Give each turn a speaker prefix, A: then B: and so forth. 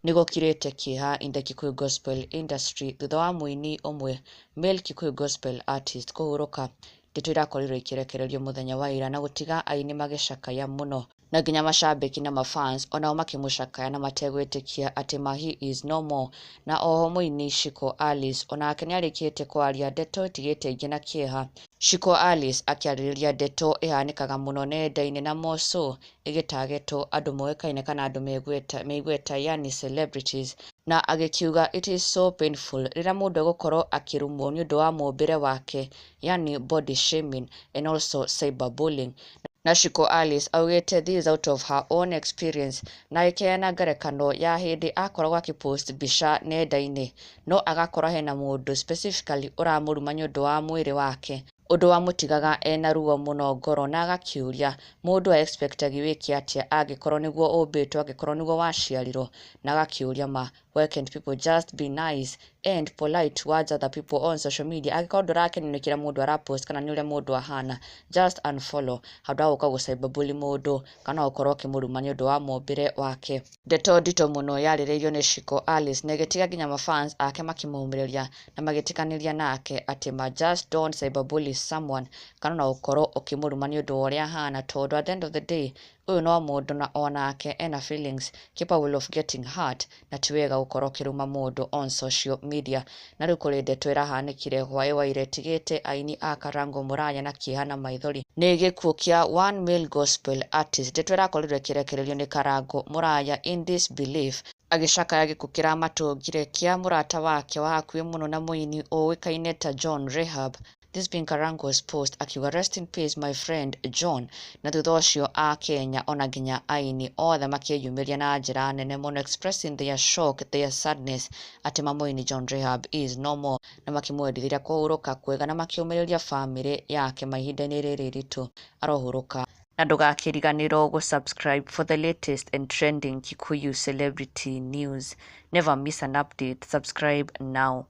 A: Nĩ gũkirĩte kĩeha in the Kikuyu gospel industry thutha wa mũini ũmwe male Kikuyu gospel artist kũhurũka. Ndeto irakorirwo ikĩrekererio mũthenya wa ira na gũtiga aini magĩcakaya mũno, na nginya macambĩki na mafans onao makĩmũcakaya na mategwĩtĩkia atĩ ma he is no more. Na oho mũini Shiko Alice onake nĩarĩkĩtie kwaria ndeto ĩtigĩte aingĩ na kĩeha. Shiko Alice akĩarĩrĩria ndeto ĩhanĩkaga mũno nenda-inĩ na more ĩgĩtagetwo andũ moĩkaine kana andũ me igweta, yani celebrities, na agĩkiuga it is so painful rĩrĩa mũndũ egũkorwo akĩrumwo nĩ ũndũ wa mũmbĩre wake, yani body shaming and also cyberbullying. Na Shiko Alice augĩte this is out of her own experience, na agĩkĩheana ngerekano ya hĩndĩ akoragwo akĩpost mbica nenda-inĩ no agakora hena mũndũ specifically ũramũruma nĩ ũndũ wa mwĩrĩ wake, ũndũ wamũtigaga ena ruo mũno ngoro, na agakĩũria mũndũ a-expectagi wĩke atĩa angĩkorwo nĩguo ũmbĩtwo, angĩkorwo nĩguo waciarirwo, na agakĩũria ma why can't people just be nice and polite towards other people on social media? Angĩkorwo ndũrakenio nĩ kĩrĩa mũndũ arapost kana nĩ ũrĩa mũndũ ahana, just unfollow handũ ha gũka gũ-cyberbully mũndũ kana gũkorwo ũkĩmũruma nĩ ũndũ wa mũmbĩre wake. Ndeto nditũ mũno yarĩrĩirio nĩ Shiko Alice na ĩgĩtiga nginya mafans ake makĩmũmĩrĩria na magĩtĩkanĩria nake atĩ ma just don't cyberbully someone kana ona gũkorwo ũkĩmũruma nĩ ũndũ wa ũrĩa ahana, tondũ at the end of the day ũyũ no mũndũ na onake ena feelings capable of getting hurt, na ti wega gũkorwo ũkĩruma mũndũ on social media. Na rĩu kũrĩ ndeto ĩrahanĩkire hwaĩ wa ira ĩtigĩte aini a Karango Muraya na kĩeha na maithori nĩ gĩkuũ kĩa one male gospel artist. Ndeto ĩrakorirwo ĩkĩrekererio nĩ Karango Muraya in disbelief agĩcakaya gĩkuũ kĩramatũngire kĩa mũrata wake wa hakuhĩ mũno na mũini ũĩkaine ta John Rahab. This being Karango's post akiuga, "Rest in peace, my friend John." Na thutha ũcio a Kenya ona nginya aini othe makĩyumĩria na njĩra nene mũno, expressing their shock, their sadness atĩ mamũini John Rahab is no more, na makĩmwendithĩria kũhurũka kwega na makĩũmĩrĩria famĩlĩ yake mahinda-inĩ rĩrĩ iritũ. Arohurũka. Na ndũgakĩriganĩrwo gũ-subscribe for the latest and trending Kikuyu celebrity news. Never miss an update. Subscribe now.